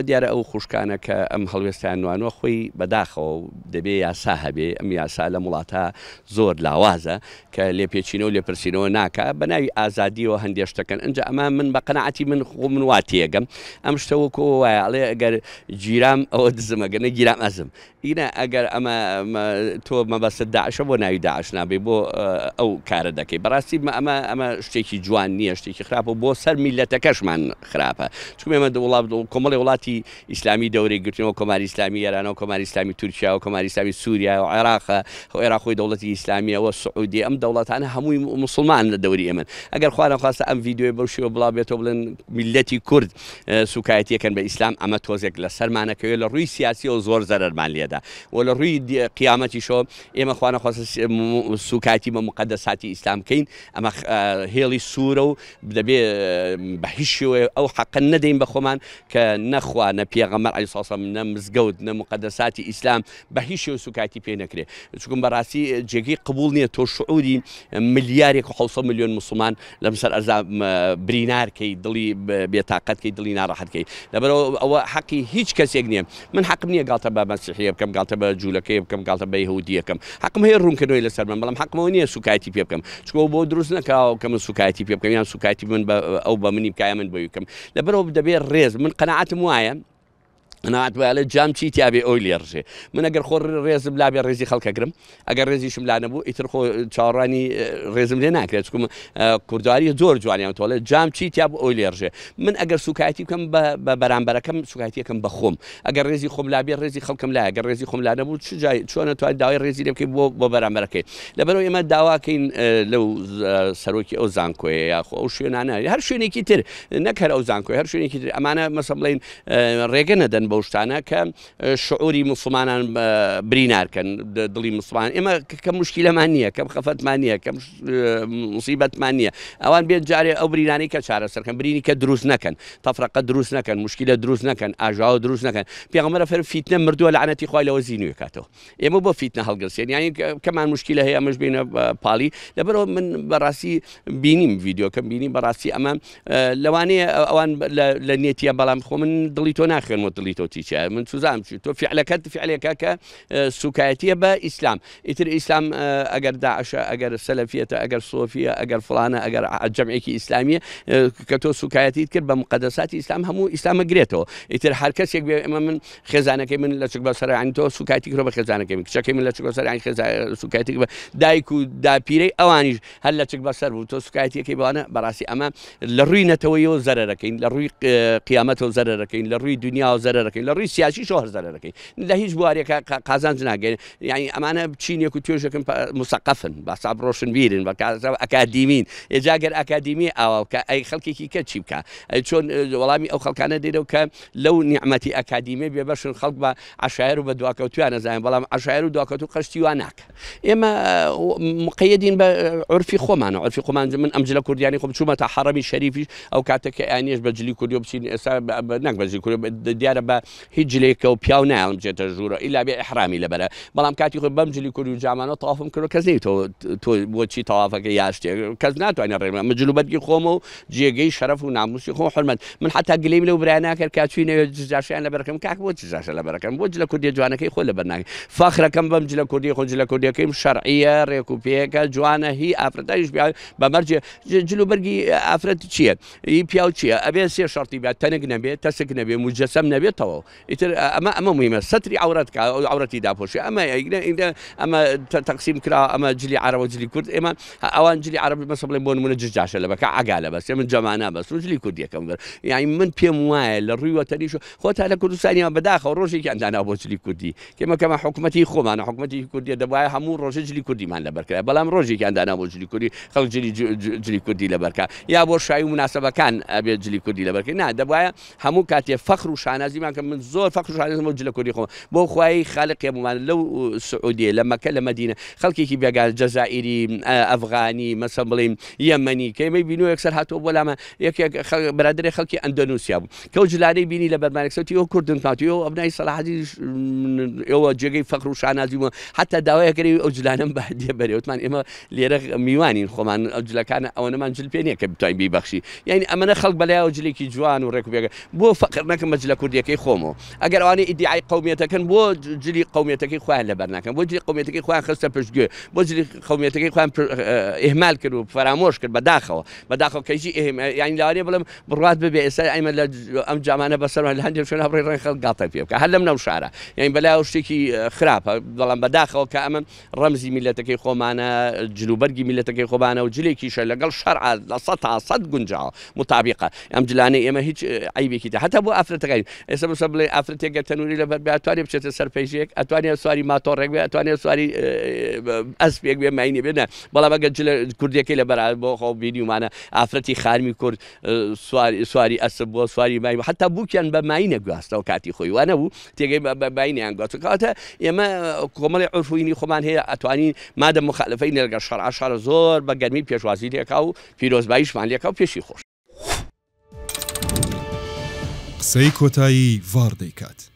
دیارە ئەو خوشکانە کە ئەم هەڵوێستەیان نوانوە خۆی بەداخەوە و دەبێ یاسا هەبێ، ئەم یاسا لەم وڵاتە زۆر لاوازە کە لێپێچینەوە و لێپرسینەوە ناکا، بە ناوی ئازادیەوە هەندێ شت دەکەن، ئنجا ئەمە من بە قەناعەتی من خۆ من وا تێگەم ئەم شتە وەکو ئەوە وایە ئەڵێ ئەگەر گیرام ئەوە دزم ئەگەر نەگیرام ئەزم. ئینا ئەگەر ئەمە تۆ مەبەستت داعشە بۆ ناوی داعش نابەی بۆ ئەو کارە دەکەی بەڕاستی ئەمە ئەمە شتێکی جوان نییە شتێکی خراپە بۆ سەر میلەتەکەشمان خراپە چونکە ئێمە وڵات کۆمەڵی وڵاتی ئیسلامی دەورەی گرتنەوە کۆماری ئیسلامی ئێرانەوە کۆماری ئیسلامی تورکیا و کۆماری ئیسلامی سووریا و عێراقە عێراق خۆی دەوڵەتی ئیسلامیەوە سعودی ئەم دەوڵەتانە هەمووی مسلمان لە دەوری ئێمن ئەگەر خوا نەخواستە ئەم ڤیدیۆی بەو شێوە بڵاو بێتەوە بڵێن میلەتی کورد سوکایەتیەکەن بە ئیسلام ئەمە تۆزێک لە سەرمانەکەوێت لە ڕووی سیاسیەوە زۆر زەرەرمان لێدا و لە ڕووی قیامەتیشەوە ئێمە خوا نەخواستە سوکایەتی بە موقەدەساتی ئیسلام بکەین ئەمە هێڵی سوورە و دەبێ بە هیچ شێوەیە ئەو حەقە نەدەین بە خۆمان کە نەخوا نە پێغەمبەر عەلەیهی سڵام نە مزگەوت نە موقەدەساتی ئیسلام بە هیچ شێوە سوکایەتی پێ نەکرێ چونکە بەڕاستی جێگەی قبوڵ نییە تۆ شعوری ملیارێک و 700 ملیۆن موسڵمان لەم سەر ئەرزا برینار کەی دڵی بێتاقەت کەی دڵی ناڕەحەت کەی لەبەرئەوە ئەوە حەقی هیچ کەسێک نییە من حەقم نییە گاڵتە بە مەسیحیە بکەم گاڵتە بە جوولەکەیە بکەم گاڵتە بە یەهودیەکەم حەقم هەیە ڕوونکردنەوەی لەسەر بم بەڵام حەقمەوە نییە سوکایەتی پێ بکەم چونکە بۆ دروست نەکراوە کە من سوکایەتی پێ بکەم یان سوکایەتی من بە ئەو بە منی بکە یا من بەوی بکەم لەبەرئەوە دەبێ ڕێز من قەناعەتم وایە قەناعەت وایە لە جام چی تیابێ ئەوی لێ ڕژێ من ئەگەر خۆ ڕێزم لابێ ڕێزی خەڵکەگرم ئەگەر ڕێزیشم لا نەبوو ئیتر خۆ چاوەڕوانی ڕێزم لێ ناکرێت چکم کوردواری زۆر جوانیان تۆڵێ جام چی تیا بوو ئەوی لێ ڕژێ من ئەگەر سوکایەتی بکەم بە بەرامبەرەکەم سوکایەتیەکەم بە خۆم ئەگەر ڕێزی خۆم لابێ ڕێزی خەڵکم لایە گەر ڕێزی خۆم لا نەبوو چ جای چۆنە توانیت داوای ڕێزی لێ بکەی بۆ بۆ بەرامبەرەکەی لەبەرەوە ئێمە داواکەین لەو سەرۆکی ئەو زانکۆیە یاخۆ ئەو شوێنانە هەر شوێنێکی تر نەک هەر ئەو زانکۆی هەر شوێنێکی تر ئەمانە مەسە بڵین ڕێگە نەدەن بەو شتانە کە شعوری موسڵمانان برینار کەن دڵی موسڵمان ئێمە کە مشکیلەمان نییە کەم خەفەتمان نییە کەم مصیبەتمان نییە ئەوان بێن جارێ ئەو برینانەی کە چارەسەرکەن برینی کە دروست نەکەن تەفرەقە دروست نەکەن مشکلە دروست نەکەن ئاژاوە دروست نەکەن پێغەمبەر فەرمی فیتنە مردووە لەعنەتی خوای لەوە زینووی کاتەوە ئێمە بۆ فیتنە هەڵگرسێن یانی کەمان مشکلە هەیە ئەمەش بینە پاڵی لەبەرەوە من بەڕاستی بینیم ڤیددیوکەم بینی بەڕاستی ئەمە لەوانەیە ئەوان لە نێتیە بەڵام خۆ من دڵی تۆ ناخوێنمەوە دڵی تۆ چی چیە من سوزانم چی تۆ فعلەکەت فعلێکە کە سوکایەتیە بە ئیسلام ئیتر ئیسلام ئەگەر داعشە ئەگەر سەلەفیەتە ئەگەر سۆفیە ئەگەر فڵانە ئەگەر جەمعێکی ئیسلامیە کە تۆ سوکایەتیت کرد بە مقدساتی ئیسلام هەموو ئیسلامە گرێتەوە ئیتر هەر کەسێک بێ ئەمە من خێزانەکەی من لەچک بەسەر یانی تۆ سوکایەتی کرد بە خێزانەکەی من کچەکەی من لەچک بەسەر یانی خێزان سوکایەتی بە دایک و داپیرەی ئەوانیش هەر لەچک بەسەر بوو تۆ سوکایەتیەکەی بەوانە بەڕاستی ئەمە لە ڕووی نەتەوەیەوە زەرەرەکەین لە ڕووی قیامەتەوە زەرەرەکەین لە ڕووی دنیاوە زەرەرەکەین لە ڕووی سیاسیشەوە هەر زەرەرەکەین لە هیچ بوارێکا قازانج ناگەین یعنی ئەمانە چینێک و توێژێکن مسەقەفن باساب ڕۆشنبیرن بە ئەکادیمین ئێجا گەر ئەکادیمی ئاوا بکە ئەی خەڵکێکی کە چی بکە ئەی چۆن وەڵامی ئەو خەڵکانە دێنەوە کە لەو نیعمەتی ئەکادیمیە بێبەشن خەڵک بە عەشایەر و بە دواکەوتویان ئەزانێت بەڵام عەشایەر و دواکەوتوو قەشتی وا ناکا. ئێمە مقەیەدین بە عورفی خۆمانە عورفی خۆمان من ئەم جلە کوردیانی خۆم چوومە تا حەڕەمی شەریفیش ئەو کاتە کە ئەیانیش بە جلی کوردیەوە بچین ئێستا نەک بە جلی کوردی دیارە بە هیچ جلێکەوە پیاو نایەڵم بچێتە ژوورەوە ئیلا بێ ئیحرامی لەبەرە بەڵام کاتی خۆی بەم جلی کوردی و جامانەوە تەوافم کردووە کەس نەیتەوە تۆ بۆچی تەوافەکە یا شتێک کەس ناتوانێت ڕێ من جلوبەرگی خۆمە و جێگەی شەرەف و ناموسی خۆم حورمەت من حەتا گلەیم لەو برایە ناکرد کە چوینە جشاشەیان لەبەرەکەم کاک بۆ جشاشە لەبەرەکەم بۆ جلە کوردیە جوانەکەی خۆ لەبەر ناکەی فەخرەکەم بەم جلە کوردیە خۆ جلە کوردیەکەیم شەرعیە ڕێک و پێکە جوانە هی ئافرەتانیش پیاو بە مەرجێ جل و بەرگی ئافرەت چییە ئی پیاو چییە ئەبێ سێ شەرتی بێت تەنک نەبێ تەسک نەبێ موجەسەم نەبێت تەواو ئیتر ئەمە ئەمە موهیمە سەتری عەورەت کا عەورەتی داپۆشێ ئەمە ئەمە تەقسیم کرا ئەمە جلی عەرەبە جلی کورد ئێمە ئەوان جلی عەرەب مەسە بڵێن بۆ نمونە ججاشە لە بەکە عەگا لە بەس من جەمانە بەس و جلی کوردیەکەم بەر یعنی من پێم وایە لە ڕووی وەتەنیش خۆ تا لە کوردستانیان بەداخەوە ڕۆژێکیان دانا بۆ جلی کوردی کێمە کەمە حکوومەتی خۆمانە حکوومەتی کوردیە دەبایە هەموو ڕۆژە جلی کوردیمان لەبەرکرا بەڵام ڕۆژێکیان دانا بۆ جلی کوردی خەڵک جلی جلی کوردی لەبەرکە یا بۆ شایی و مناسبەکان ئەبێ جلی کوردی لەبەرکە نا دەبایە هەموو کاتێ فەخر و شانازیمان کە من زۆر فەخر و شانازم بۆ جلە کوردی خۆم بۆ خوای خالقی هەموومان لەو سعودیە لە مەکە لە مەدینە خەڵکێکی بێگانە جەزائیری ئەفغانی مەسەن بڵێین یەمەنی کە ئێمەی بینیوە یەکسەر هاتووە بۆ لامان یەکێک برادەرێ خەڵکی ئەندەنوسیا بوو کە ئەو جلانەی بینی لە بەرمان یەکسەر وتی ئێوە کوردن پاتوو ئێوە ئەبنای سەلاحەدین ئێوە جێگەی فەخر و شانازی بوون حتا داوای کردی ئەو جلانەم بە هەدیە بەرێ وتمان ئێمە لێرە میوانین خۆمان ئەو جلەکانە ئەوەنەمان جل پێ نییە کە بتوانین بیبەخشی یعنی ئەمەنە خەڵک بەلایەوە جلێکی جوان و ڕێک و پێکە بۆ فەقر نەکەم بە جلە کوردیەکەی خۆمەوە. ئەگەر ئەوانەی ئیدیعای قەومیەتەکەن بۆ جلی قەومیەتەکەی خۆیان لەبەر ناکەن؟ بۆ جلی قەومیەتەکەی خۆیان خستە پشت گوێ؟ بۆ جلی قەومیەتەکەی خۆیان ئیهمال کرد و فەرامۆش کرد؟ بەداخەوە بەداخەوە کە هیچ یانی لەوانەیە بڵێم بڕوات ببێ ئێستا ئێمە لە ئەم جامانە بەسەرمان لە هەندێک شوێن هەبڕی ڕێن خەڵک گاڵتە پێ بکە هەر لەم ناو شارە یانی بەلای شتێکی خراپە بەڵام بەداخەوە کە ئەمە ڕەمزی میللەتەکەی خۆمانە، جلوبەرگی میللەتەکەی خۆمانە و جلێکیشە لەگەڵ شەرعا 100% گونجاوە، موتابیقە. ئەم جلانەی ئێمە هیچ عەیبێکی تیا هەتا بۆ ئافرەتەکانی ئێستا مەسەلەن بڵێ ئافرەتێک گەر تەنووری لەبەر بێ ئەتوانێ بچێتە سەر پەیژەیەک، ئەتوانێ سواری ماتۆڕێک بێ، ئەتوانێ سواری ئەسپێک بێ، ماینێ بێ، نا. بەڵام ئەگەر جلە کوردییەکەی لەبەر بۆ خۆ بینیومانە ئافرەتی خانمی کورد سواری سواری ئەسپ بووە، سواری ماین بووە، حەتا بووکیان بە ماینە گواستەوە کاتی خۆی وا نەبوو؟ تێگەی بە باینیان گوت کەواتە ئێمە کۆمەڵی عرفوینی خۆمان هەیە ئەتوانین مادەم مخالفەی لەگەڵ شەرع شەرع زۆر بە گەرمی پێشوازی لێکا و پیرۆزباییشمان لێکا و پێشی خۆش. قسەی کۆتایی ڤاڕ دەیکات.